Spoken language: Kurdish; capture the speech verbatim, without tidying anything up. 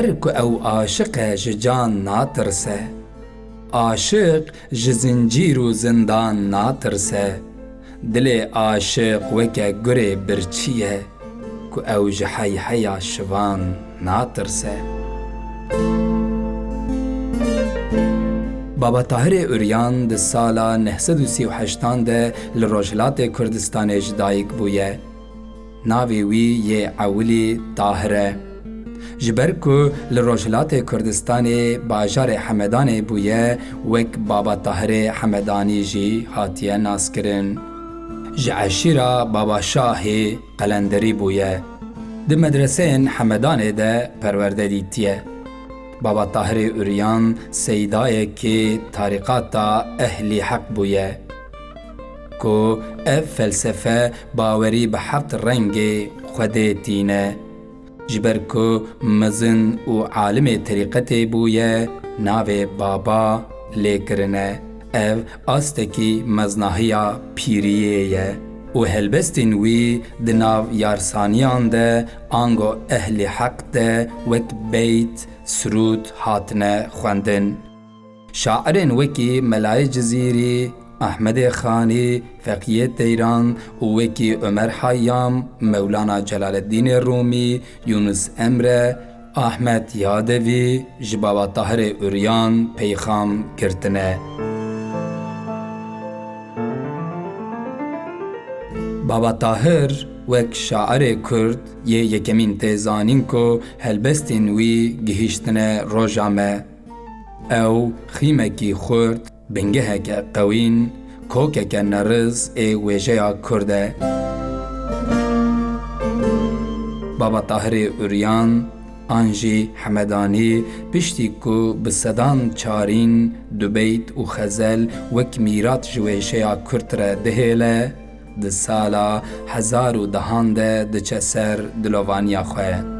Her ku ew aşiq e, ji can natirse. Aşiq ji zincîr û zindan natirse. Dilê aşiq weke gurê birçî ye, ku ew ji heyheya şivan natirse. Baba Tahirê Uryan di sala neh sed û sî û heştan de li Rojhilatê Kurdistanê ji dayik bûye. Navê wî yê ewilî Tahir e. Ji ber ku li Rojhilatê Kurdistanê bajarê Hemedanê bûye, wek Baba Tahirê Hemedanî jî hatiye naskirin. Ji eşîra Baba Şahê Qelenderî bûye. Di medreseyên Hemedanê de perwerde dîtiye. Baba Tahirê Uryan seydayekê tarîqata Ehlî Heq bûye, ku ev felsefe bawerî bi heft rengê Xwedê tîne. Ji ber ku mezin û alimê terîqetê bûye, navê Baba lê kirine. Ev astekî meznahiya pîriyê ye û helbestên wî di nav yarsaniyan de ango Ehlî Heq de wek beyt, sirûd hatine xwendin. Şairên wekî Melayê Cizîrî, Ahmedê Xanî, Feqiyê Teyran û wekî Omer Hayyam, Mewlana Celaleddînê Rûmî, Yûnus Emre, Ahmet Yadevî ji Baba Tahirê Uryan peyxam girtine. Baba Tahir wek şairê Kurd yê yekemîn tê zanîn ku helbestên wî gihîştine roja me. Ew xîmekî xurt, bingeheke qewîn, kokeke neriz ê wêjeya Kurd e. Baba Tahirê Uryan an jî Hemedanî, piştî ku bi sedan çarîn, dubeyt û xezel wek mîrat ji wêjeya Kurd re dihêle, di sala hezar û dehan de diçe ser dilovaniya xwe.